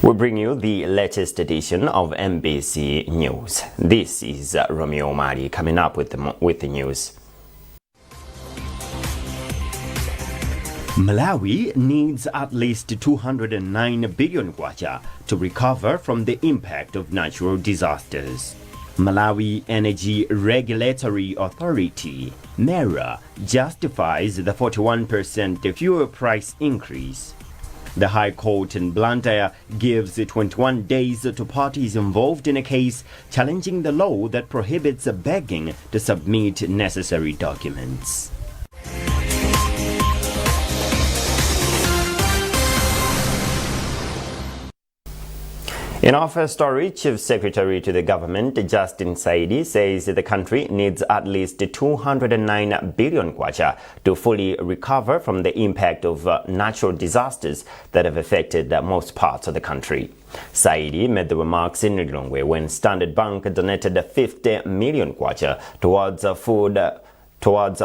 We bring you the latest edition of MBC News. This is Romeo Mali coming up with the news. Malawi needs at least 209 billion kwacha to recover from the impact of natural disasters. Malawi Energy Regulatory Authority, MERA, justifies the 41% fuel price increase. The High Court in Blantyre gives 21 days to parties involved in a case challenging the law that prohibits begging to submit necessary documents. In our first story, Chief Secretary to the government, Justin Saidi, says the country needs at least 209 billion kwacha to fully recover from the impact of natural disasters that have affected most parts of the country. Saidi made the remarks in Lilongwe when Standard Bank donated 50 million kwacha towards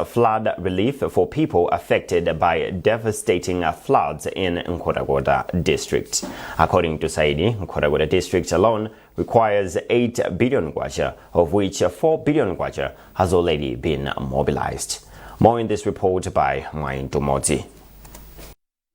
flood relief for people affected by devastating floods in Nkhotakota district. According to Saidi, Nkhotakota district alone requires 8 billion kwacha, of which 4 billion kwacha has already been mobilized. More in this report by Mwain Tumodzi.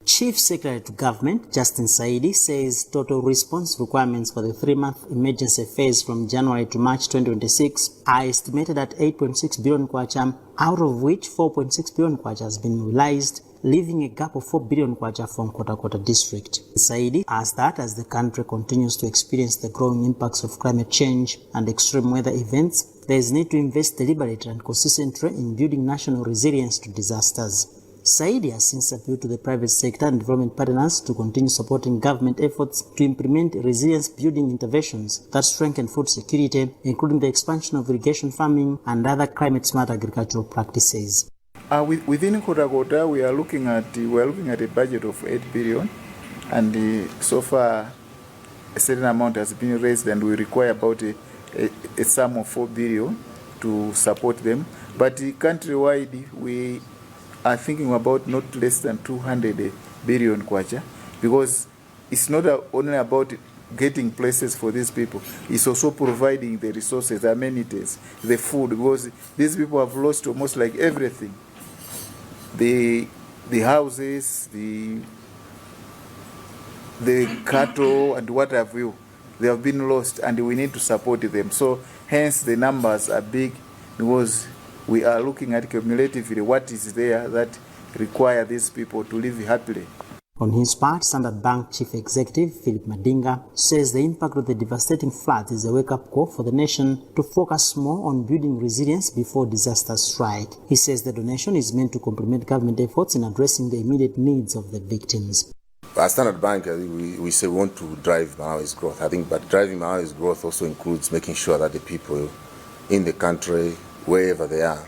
Chief Secretary to Government Justin Saidi says total response requirements for the 3-month emergency phase from January to March 2026 are estimated at 8.6 billion kwacha, out of which 4.6 billion kwacha has been mobilized, leaving a gap of 4 billion kwacha for Nkhotakota district. Saidi adds that as the country continues to experience the growing impacts of climate change and extreme weather events, there is need to invest deliberately and consistently in building national resilience to disasters. Saidi has since appealed to the private sector and development partners to continue supporting government efforts to implement resilience building interventions that strengthen food security, including the expansion of irrigation farming and other climate smart agricultural practices. Within Nkhotakota, we are looking at a budget of 8 billion, and so far a certain amount has been raised, and we require about a sum of 4 billion to support them. But countrywide, we are thinking about not less than 200 billion kwacha, because it's not only about getting places for these people, it's also providing the resources, the amenities, the food, because these people have lost almost like everything. The houses, the cattle and what have you, they have been lost, and we need to support them. So hence the numbers are big, because we are looking at cumulatively what is there that require these people to live happily. On his part, Standard Bank Chief Executive Philip Madinga says the impact of the devastating floods is a wake-up call for the nation to focus more on building resilience before disasters strike. He says the donation is meant to complement government efforts in addressing the immediate needs of the victims. At Standard Bank, we say we want to drive Malawi's growth. I think, but driving Malawi's growth also includes making sure that the people in the country, wherever they are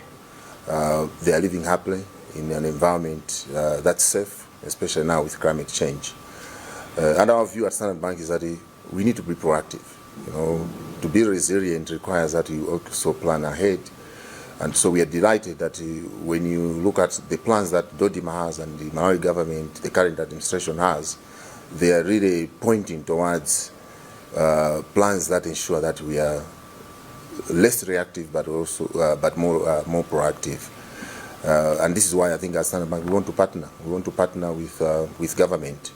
living happily in an environment that's safe, especially now with climate change. And our view at Standard Bank is that we need to be proactive. To be resilient requires that you also plan ahead. And so we are delighted that when you look at the plans that DoDMA has and the Malawi government, the current administration has, they are really pointing towards plans that ensure that we are less reactive, but also more proactive. And this is why I think as Standard Bank we want to partner. We want to partner with government.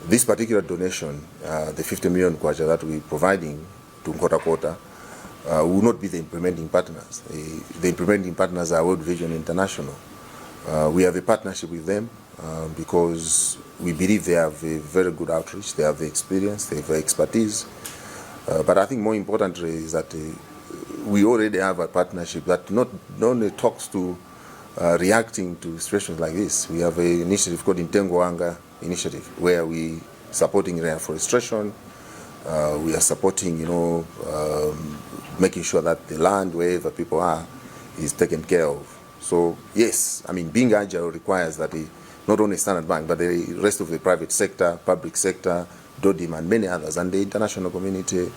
This particular donation, the 50 million kwacha that we're providing to Nkhotakota, will not be the implementing partners. The implementing partners are World Vision International. We have a partnership with them because we believe they have a very good outreach, they have the experience, they have the expertise. But I think more importantly is that we already have a partnership that not only talks to reacting to situations like this. We have an initiative called Mtengo Wanga Initiative, where we supporting reforestation. We are supporting, making sure that the land, wherever people are, is taken care of. So yes, I mean, being agile requires that not only Standard Bank, but the rest of the private sector, public sector, DoDMA and many others, and the international community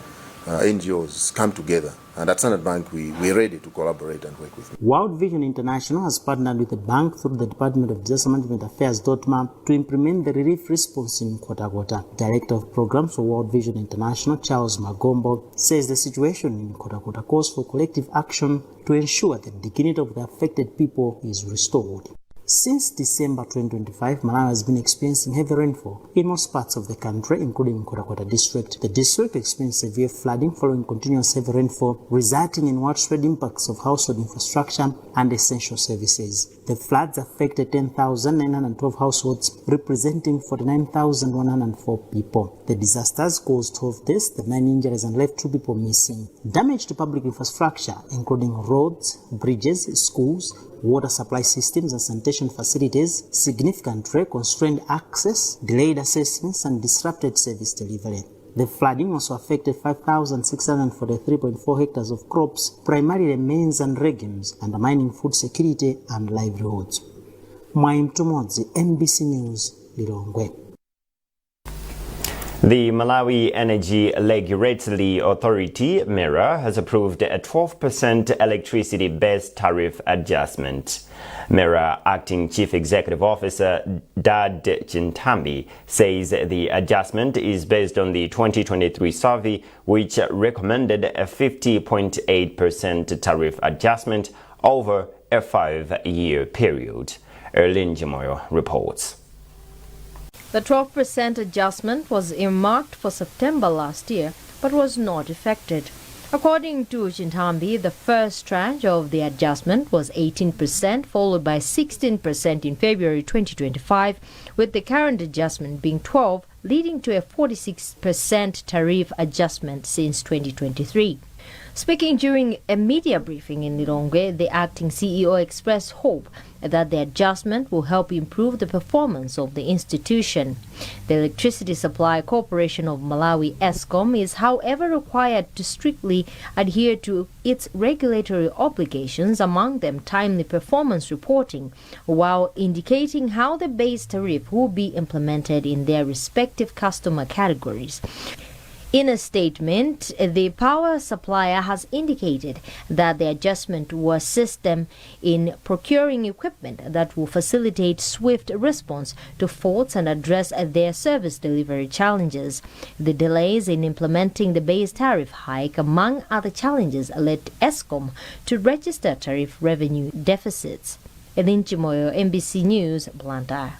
NGOs come together. And at Standard Bank, we're ready to collaborate and work with them. World Vision International has partnered with the bank through the Department of Disaster Management Affairs, DODMA, to implement the relief response in Nkhotakota. Director of Programs for World Vision International, Charles Magombo, says the situation in Nkhotakota calls for collective action to ensure the dignity of the affected people is restored. Since December 2025, Malawi has been experiencing heavy rainfall in most parts of the country, including Nkhotakota district. The district experienced severe flooding following continuous heavy rainfall, resulting in widespread impacts of household infrastructure and essential services. The floods affected 10,912 households, representing 49,104 people. The disasters caused 12 deaths, 9 injuries, and left 2 people missing. Damage to public infrastructure, including roads, bridges, schools, water supply systems and sanitation facilities, significantly constrained access, delayed assessments and disrupted service delivery. The flooding also affected 5,643.4 hectares of crops, primarily maize and legumes, undermining food security and livelihoods. Mwaim Tumodzi, MBC News, Lilongwe. The Malawi Energy Regulatory Authority, MERA, has approved a 12% electricity-based tariff adjustment. MERA Acting Chief Executive Officer Dad Chinthambi says the adjustment is based on the 2023 survey, which recommended a 50.8% tariff adjustment over a 5-year period. Erlin Jimoyo reports. The 12% adjustment was earmarked for September last year, but was not effected. According to Chinthambi, the first tranche of the adjustment was 18%, followed by 16% in February 2025, with the current adjustment being 12, leading to a 46% tariff adjustment since 2023. Speaking during a media briefing in Lilongwe, the acting CEO expressed hope that the adjustment will help improve the performance of the institution. The Electricity Supply Corporation of Malawi, ESCOM, is however required to strictly adhere to its regulatory obligations, among them timely performance reporting, while indicating how the base tariff will be implemented in their respective customer categories. In a statement, the power supplier has indicated that the adjustment will assist them in procuring equipment that will facilitate swift response to faults and address their service delivery challenges. The delays in implementing the base tariff hike, among other challenges, led ESCOM to register tariff revenue deficits. Elin Chimoyo, MBC News, Blantyre.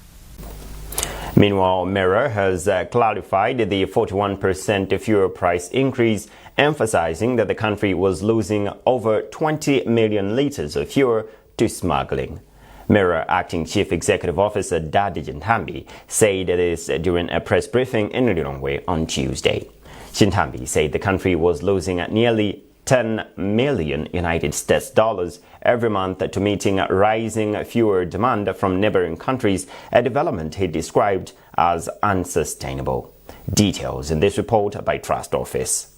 Meanwhile, MERA has clarified the 41% fuel price increase, emphasizing that the country was losing over 20 million liters of fuel to smuggling. MERA Acting Chief Executive Officer Dadi Chinthambi said this during a press briefing in Lilongwe on Tuesday. Chinthambi said the country was losing nearly 10 million United States dollars every month to meeting rising fuel demand from neighboring countries, a development he described as unsustainable. Details in this report by Trust Office.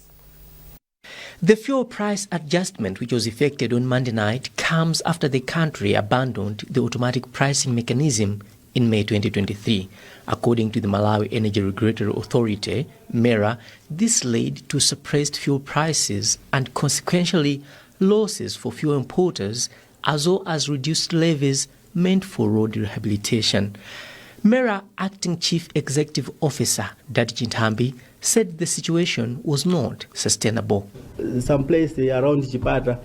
The fuel price adjustment, which was effected on Monday night, comes after the country abandoned the automatic pricing mechanism in May 2023. According to the Malawi Energy Regulatory Authority, MERA, this led to suppressed fuel prices and consequentially losses for fuel importers, as well as reduced levies meant for road rehabilitation. MERA Acting Chief Executive Officer Dadi Chinthambi said the situation was not sustainable. Some place around Chipata,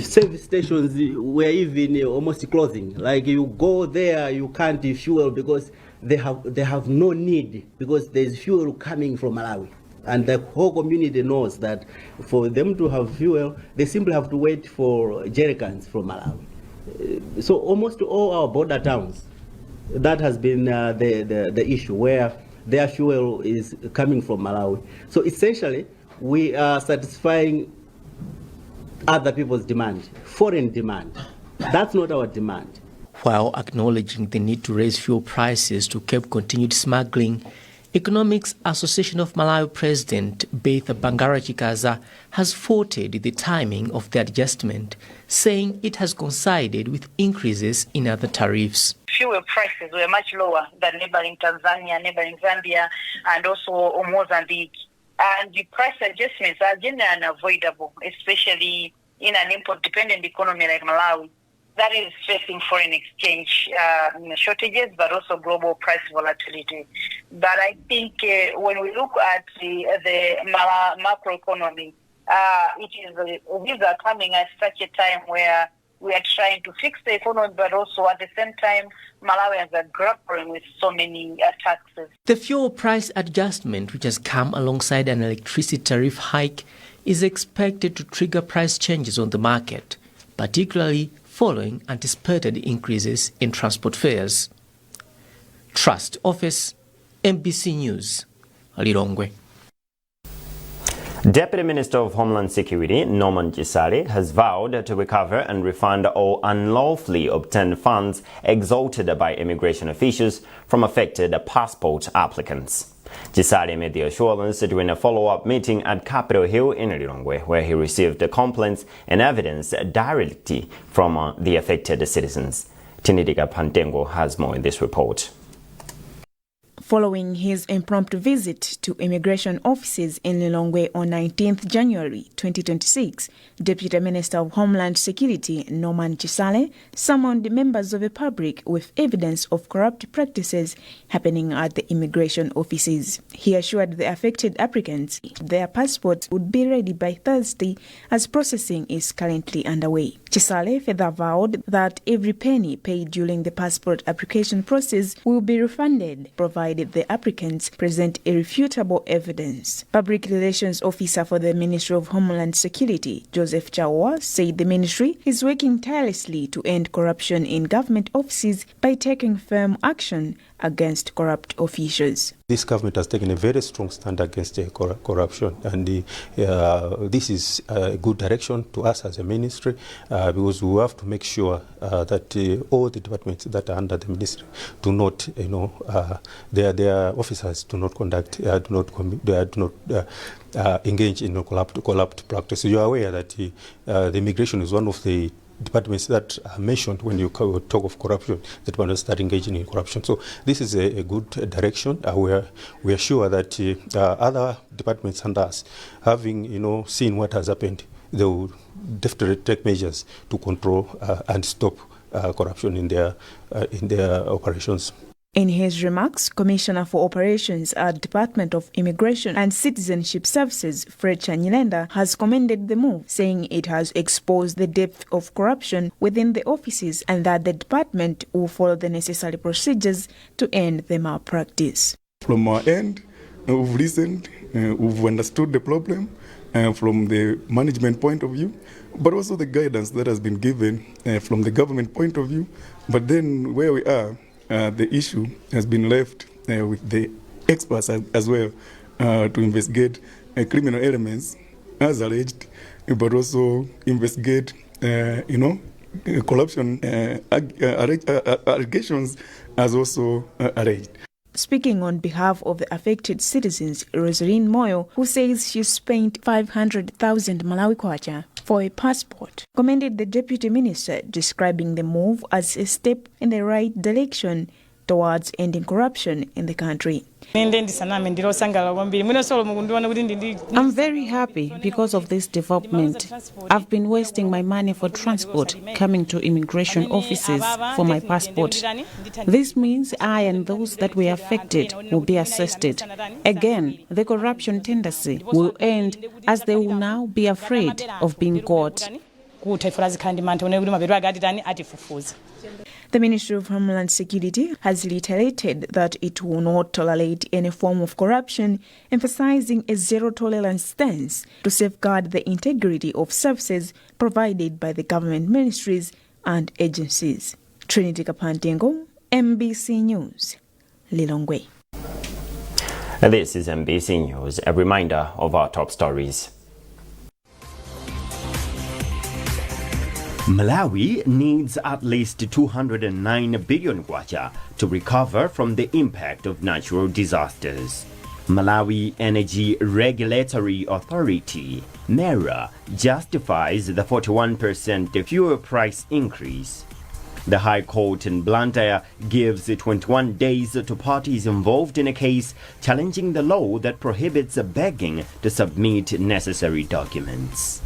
service stations were even almost closing. Like you go there, you can't fuel because they have no need, because there's fuel coming from Malawi. And the whole community knows that for them to have fuel, they simply have to wait for jerrycans from Malawi. So almost all our border towns, that has been the issue where their fuel is coming from Malawi. So essentially, we are satisfying other people's demand, foreign demand. That's not our demand. While acknowledging the need to raise fuel prices to curb continued smuggling, Economics Association of Malawi President Bertha Bangara Chikaza has faulted the timing of the adjustment, saying it has coincided with increases in other tariffs. Fuel prices were much lower than neighboring Tanzania, neighboring Zambia, and also Mozambique. And the price adjustments are generally unavoidable, especially in an import-dependent economy like Malawi that is facing foreign exchange shortages, but also global price volatility. But I think when we look at the macroeconomy, these are coming at such a time where we are trying to fix the economy, but also at the same time, Malawians are grappling with so many taxes. The fuel price adjustment, which has come alongside an electricity tariff hike, is expected to trigger price changes on the market, particularly following anticipated increases in transport fares. Trust Office, MBC News, Lilongwe. Deputy Minister of Homeland Security Norman Chisale has vowed to recover and refund all unlawfully obtained funds extorted by immigration officials from affected passport applicants. Chisale made the assurance during a follow-up meeting at Capitol Hill in Lilongwe, where he received complaints and evidence directly from the affected citizens. Trinity Pantengo has more in this report. Following his impromptu visit to immigration offices in Lilongwe on 19th January 2026, Deputy Minister of Homeland Security Norman Chisale summoned members of the public with evidence of corrupt practices happening at the immigration offices. He assured the affected applicants their passports would be ready by Thursday, as processing is currently underway. Chisale further vowed that every penny paid during the passport application process will be refunded, provided the applicants present irrefutable evidence. Public Relations Officer for the Ministry of Homeland Security, Joseph Chawa, said the ministry is working tirelessly to end corruption in government offices by taking firm action against corrupt officials. This government has taken a very strong stand against corruption, and this is a good direction to us as a ministry because we have to make sure that all the departments that are under the ministry do not, their officers do not conduct, do not, do not engage in corrupt practice. You are aware that the immigration is one of the departments that are mentioned when you talk of corruption, the departments that engaging in corruption. So this is a good direction. We are sure that other departments under us, having seen what has happened, they will definitely take measures to control and stop corruption in their operations. In his remarks, Commissioner for Operations at Department of Immigration and Citizenship Services, Fred Nyirenda, has commended the move, saying it has exposed the depth of corruption within the offices and that the department will follow the necessary procedures to end the malpractice. From our end, we've listened, we've understood the problem from the management point of view, but also the guidance that has been given from the government point of view. But then where we are, the issue has been left with the experts as well to investigate criminal elements as alleged, but also investigate corruption allegations as also alleged. Speaking on behalf of the affected citizens, Rosaline Moyo, who says she spent 500,000 Malawi kwacha for a passport, commended the deputy minister, describing the move as a step in the right direction towards ending corruption in the country. Ine ndisaname ndili osangalala kwambiri mwinanso mukundiona kuti ndindi. I'm very happy because of this development. I've been wasting my money for transport coming to immigration offices for my passport. This means I and those that were affected will be assisted. Again, the corruption tendency will end, as they will now be afraid of being caught. Kutha ifuna azikhala ndi mantha one kuti mapeto ake atitani atifufuza. The Ministry of Homeland Security has reiterated that it will not tolerate any form of corruption, emphasizing a zero tolerance stance to safeguard the integrity of services provided by the government ministries and agencies. Trinity Kapantengo, MBC News, Lilongwe. This is MBC News, a reminder of our top stories. Malawi needs at least 209 billion kwacha to recover from the impact of natural disasters. Malawi Energy Regulatory Authority, MERA, justifies the 41% fuel price increase. The High Court in Blantyre gives 21 days to parties involved in a case challenging the law that prohibits begging to submit necessary documents.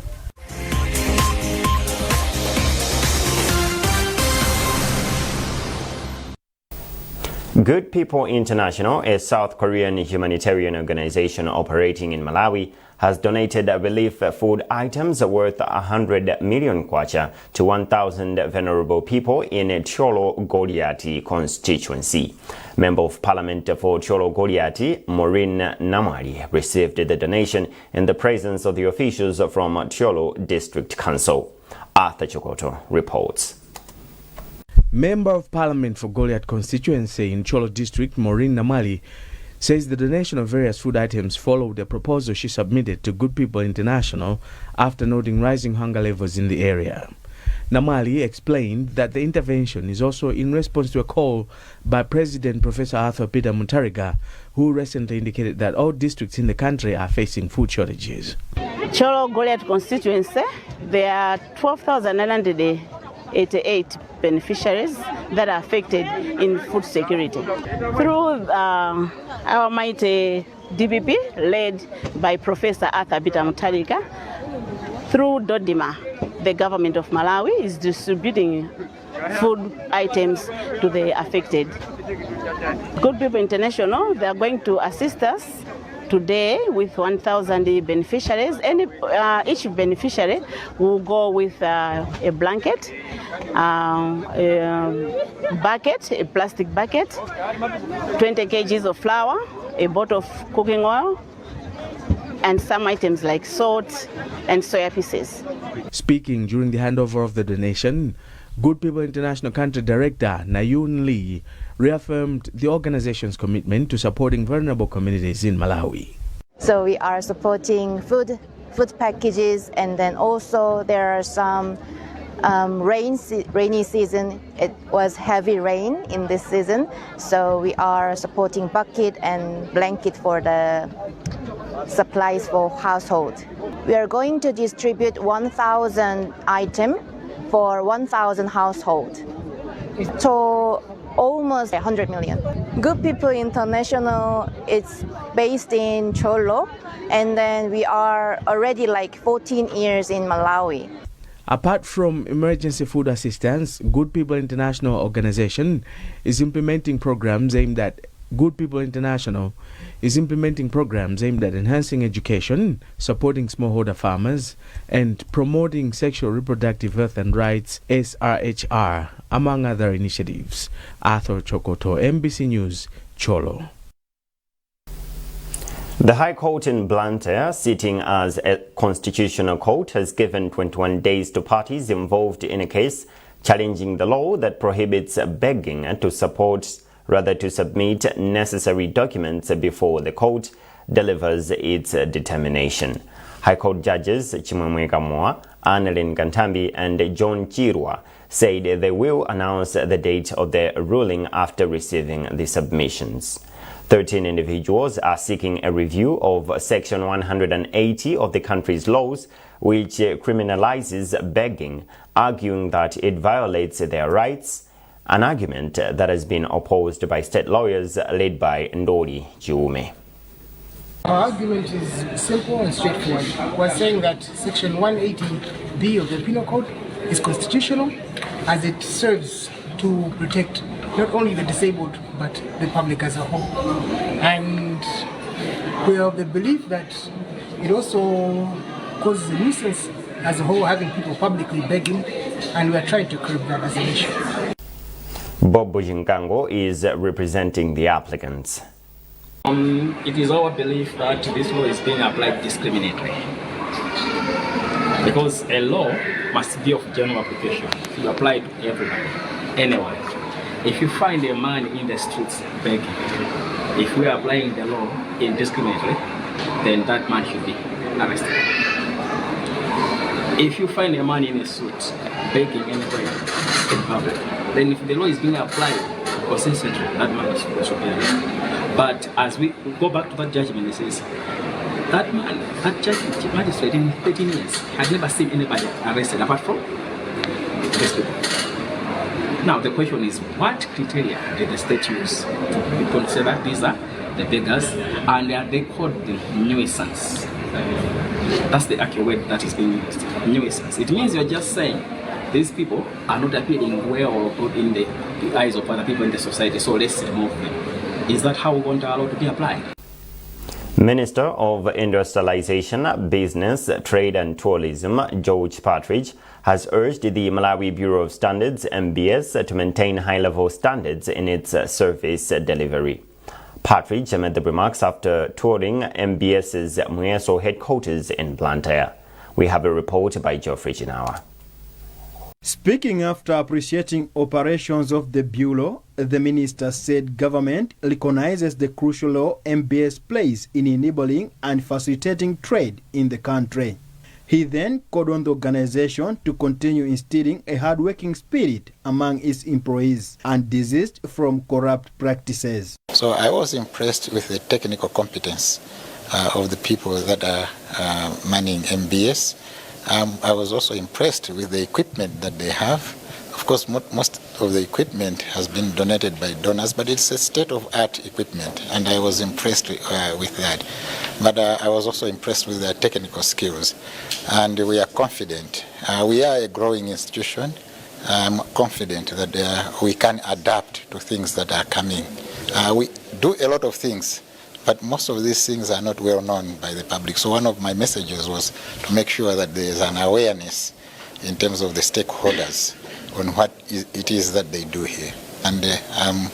Good People International, a South Korean humanitarian organization operating in Malawi, has donated relief food items worth 100 million kwacha to 1,000 vulnerable people in Thyolo Goliati constituency. Member of Parliament for Thyolo Goliati, Maureen Namwali, received the donation in the presence of the officials from Thyolo District Council. Arthur Chokoto reports. Member of Parliament for Goliath constituency in Thyolo District, Maureen Namwali, says the donation of various food items followed a proposal she submitted to Good People International after noting rising hunger levels in the area. Namwali explained that the intervention is also in response to a call by President Professor Arthur Peter Mutharika, who recently indicated that all districts in the country are facing food shortages. Thyolo Goliath constituency, there are 12,988 beneficiaries that are affected in food security. Through our mighty DPP, led by Professor Arthur Peter Mutharika, through DoDMA, the government of Malawi is distributing food items to the affected. Good People International, they are going to assist us today with 1,000 beneficiaries, and each beneficiary will go with a blanket, a bucket, a plastic bucket, 20 kgs of flour, a bottle of cooking oil, and some items like salt and soya pieces. Speaking during the handover of the donation, Good People International Country Director Nayun Lee reaffirmed the organization's commitment to supporting vulnerable communities in Malawi. So we are supporting food packages, and then also there are some rainy season. It was heavy rain in this season, so we are supporting bucket and blanket for the supplies for household. We are going to distribute 1,000 items for 1,000 household. So almost 100 million. Good People International is based in Thyolo, and then we are already like 14 years in Malawi. Apart from emergency food assistance, Good People International Organization is implementing programs aimed at Good People International is implementing programs aimed at enhancing education, supporting smallholder farmers, and promoting sexual reproductive health and rights (SRHR), among other initiatives. Arthur Chokoto, MBC News, Thyolo. The High Court in Blantyre, sitting as a constitutional court, has given 21 days to parties involved in a case challenging the law that prohibits begging to support, rather to submit necessary documents before the court delivers its determination. High Court judges Chimwemwe Kamoa, Annalyn Kantambi and John Chirwa said they will announce the date of their ruling after receiving the submissions. 13 individuals are seeking a review of Section 180 of the country's laws, which criminalizes begging, arguing that it violates their rights, an argument that has been opposed by state lawyers led by Ndoli Chiume. Our argument is simple and straightforward. We're saying that Section 180B of the Penal Code is constitutional as it serves to protect not only the disabled but the public as a whole. And we are of the belief that it also causes a nuisance as a whole, having people publicly begging, and we are trying to curb that as a nation. Bob Bujinkango is representing the applicants. It is our belief that this law is being applied discriminatory, because a law must be of general application. You apply it to everybody, anyone. If you find a man in the streets begging, if we are applying the law indiscriminately, then that man should be arrested. If you find a man in a suit begging anywhere in public, then if the law is being applied consistently, that man should be arrested. But as we go back to that judgment, it says that man, that judge, magistrate in 13 years had never seen anybody arrested apart from these people. Now the question is, what criteria did the state use to consider these are the beggars, and are they called the nuisance? That's the actual word that is being used, nuisance. It means you're just saying these people are not appearing well or good in the eyes of other people in the society, so let's remove them. Is that how we want our law to be applied? Minister of Industrialization, Business, Trade and Tourism, George Partridge, has urged the Malawi Bureau of Standards, MBS, to maintain high-level standards in its service delivery. Partridge made the remarks after touring MBS's Muyeso headquarters in Blantyre. We have a report by Geoffrey Chinawa. Speaking after appreciating operations of the Bureau, the minister said government recognizes the crucial role MBS plays in enabling and facilitating trade in the country. He then called on the organization to continue instilling a hardworking spirit among its employees and desist from corrupt practices. So I was impressed with the technical competence of the people that are manning MBS. I was also impressed with the equipment that they have. Of course, most of the equipment has been donated by donors, but it's a state-of-art equipment, and I was impressed with that. But I was also impressed with their technical skills, and we are confident. We are a growing institution. I'm confident that we can adapt to things that are coming. We do a lot of things, but most of these things are not well known by the public. So one of my messages was to make sure that there is an awareness in terms of the stakeholders on what it is that they do here. And I'm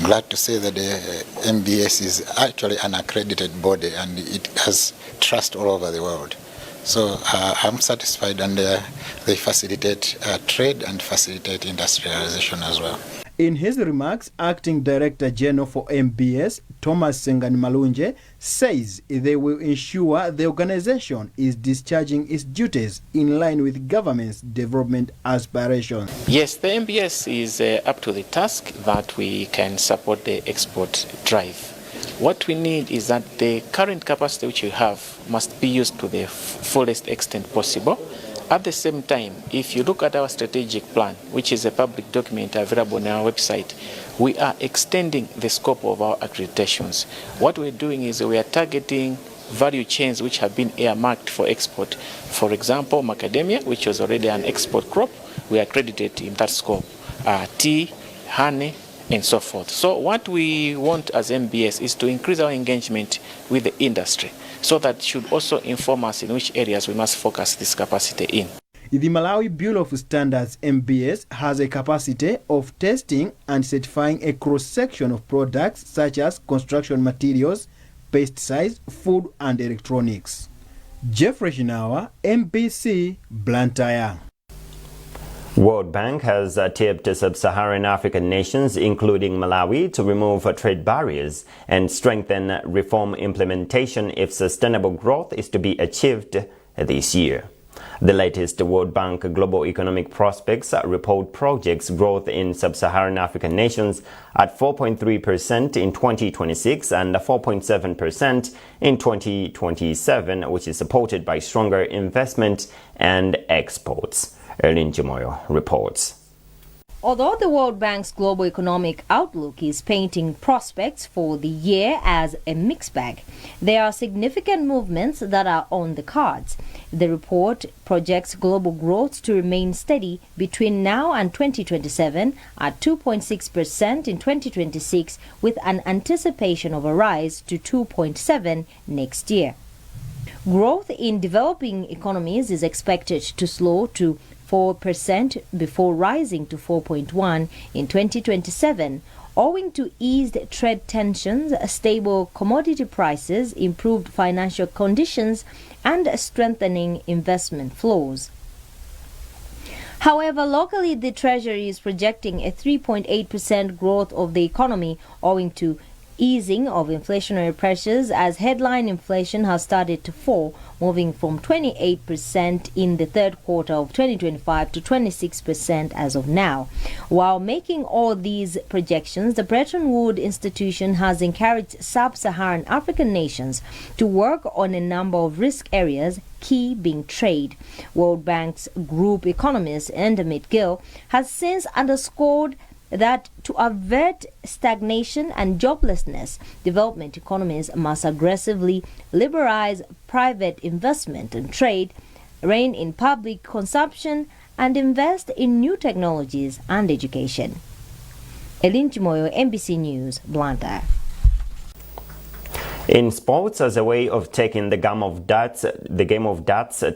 glad to say that the MBS is actually an accredited body and it has trust all over the world. So I'm satisfied, and they facilitate trade and facilitate industrialization as well. In his remarks, Acting Director General for MBS, Thomas Sengani Malunje, says they will ensure the organization is discharging its duties in line with government's development aspirations. Yes, the MBS is up to the task that we can support the export drive. What we need is that the current capacity which we have must be used to the fullest extent possible. At the same time, if you look at our strategic plan, which is a public document available on our website, we are extending the scope of our accreditations. What we're doing is we are targeting value chains which have been earmarked for export. For example, macadamia, which was already an export crop, we accredited in that scope. Tea, honey, and so forth. So what we want as MBS is to increase our engagement with the industry, so that should also inform us in which areas we must focus this capacity in. The Malawi Bureau of Standards, MBS, has a capacity of testing and certifying a cross-section of products such as construction materials, pesticides, food and electronics. Jeffrey Shinawa, MBC, Blantyre. World Bank has tipped sub-Saharan African nations, including Malawi, to remove trade barriers and strengthen reform implementation if sustainable growth is to be achieved this year. The latest World Bank Global Economic Prospects report projects growth in sub-Saharan African nations at 4.3% in 2026 and 4.7% in 2027, which is supported by stronger investment and exports. Erlin Jimoyo reports. Although the World Bank's global economic outlook is painting prospects for the year as a mixed bag, there are significant movements that are on the cards. The report projects global growth to remain steady between now and 2027 at 2.6% in 2026, with an anticipation of a rise to 2.7 next year. Growth in developing economies is expected to slow to 4% before rising to 4.1 in 2027, owing to eased trade tensions, stable commodity prices, improved financial conditions, and strengthening investment flows. However, locally, the Treasury is projecting a 3.8% growth of the economy owing to Easing of inflationary pressures as headline inflation has started to fall, moving from 28% in the third quarter of 2025 to 26% as of now. While making all these projections, the Bretton Woods institution has encouraged sub-Saharan African nations to work on a number of risk areas, key being trade. World Bank's group economist Indermit Gill has since underscored that to avert stagnation and joblessness, development economies must aggressively liberalize private investment and trade, rein in public consumption, and invest in new technologies and education. Elin Chimoyo, MBC News, Blantyre. In sports, as a way of taking the game of darts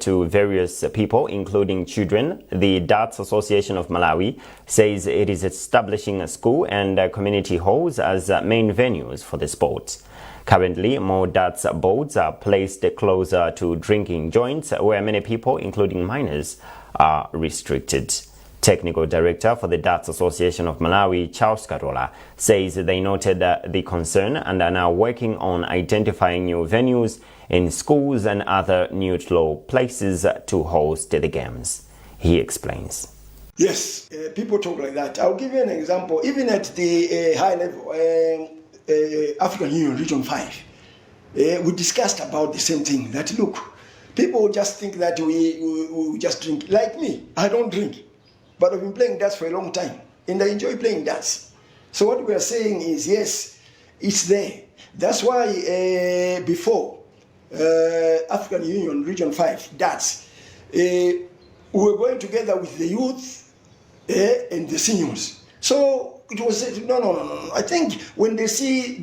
to various people, including children, the Darts Association of Malawi says it is establishing a school and community halls as main venues for the sport. Currently, more darts boards are placed closer to drinking joints, where many people, including minors, are restricted. Technical Director for the Darts Association of Malawi, Charles Karola, says they noted the concern and are now working on identifying new venues in schools and other neutral places to host the games. He explains. Yes, people talk like that. I'll give you an example. Even at the high level, African Union Region 5, we discussed about the same thing, that look, people just think that we just drink. Like me, I don't drink. But I've been playing darts for a long time, and I enjoy playing darts. So what we are saying is, yes, it's there. That's why before African Union Region 5 darts, we were going together with the youth and the seniors. So it was, no. I think when they see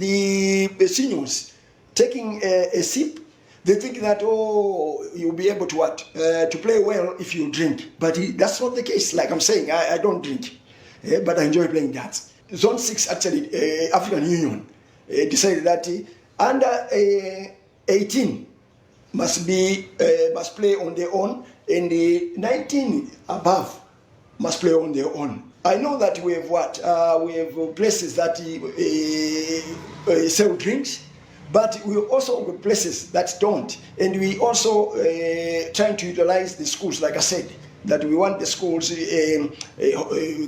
the seniors taking a sip, they think that, oh, you'll be able to what? To play well if you drink. But that's not the case. Like I'm saying, I don't drink, but I enjoy playing darts. Zone 6, actually, African Union, decided that under 18 must play on their own, and the 19 above must play on their own. I know that we have what? We have places that sell drinks, but we also got places that don't. And we also trying to utilize the schools, like I said, that we want the schools,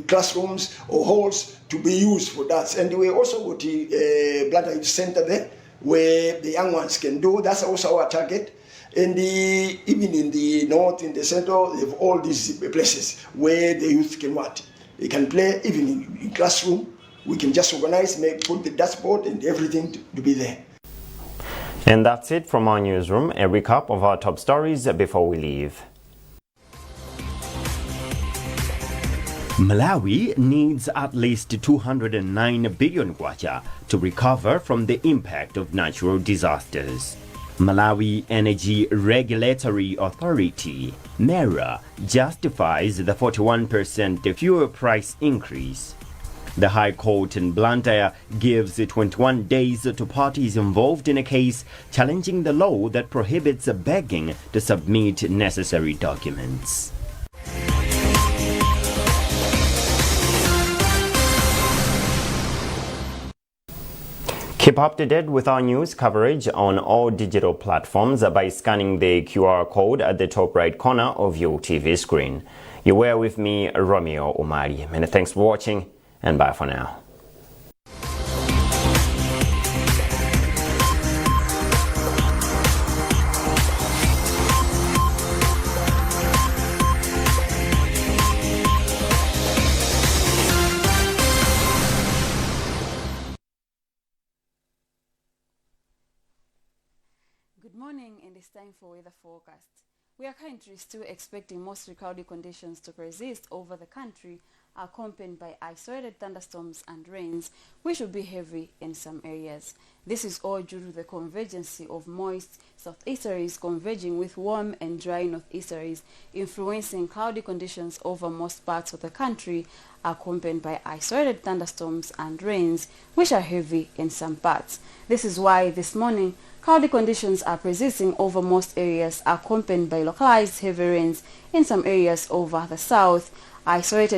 classrooms or halls to be used for that. And we also got the Blantyre Youth Center there, where the young ones can do. That's also our target. And even in the north, in the center, they have all these places where the youth can what? They can play, even in classroom. We can just organize, put the dashboard and everything to be there. And that's it from our newsroom. A recap of our top stories before we leave. Malawi needs at least 209 billion kwacha to recover from the impact of natural disasters. Malawi Energy Regulatory Authority, MERA, justifies the 41% fuel price increase. The High Court in Blantyre gives 21 days to parties involved in a case challenging the law that prohibits begging to submit necessary documents. Keep up to date with our news coverage on all digital platforms by scanning the QR code at the top right corner of your TV screen. You were with me, Romeo Umari. Many thanks for watching, and bye for now. Good morning, and it's time for weather forecast. We are currently still expecting mostly cloudy conditions to persist over the country, accompanied by isolated thunderstorms and rains, which will be heavy in some areas. This is all due to the convergence of moist southeasterlies converging with warm and dry northeasterlies, influencing cloudy conditions over most parts of the country, accompanied by isolated thunderstorms and rains, which are heavy in some parts. This is why this morning, cloudy conditions are persisting over most areas, accompanied by localized heavy rains in some areas over the south, isolated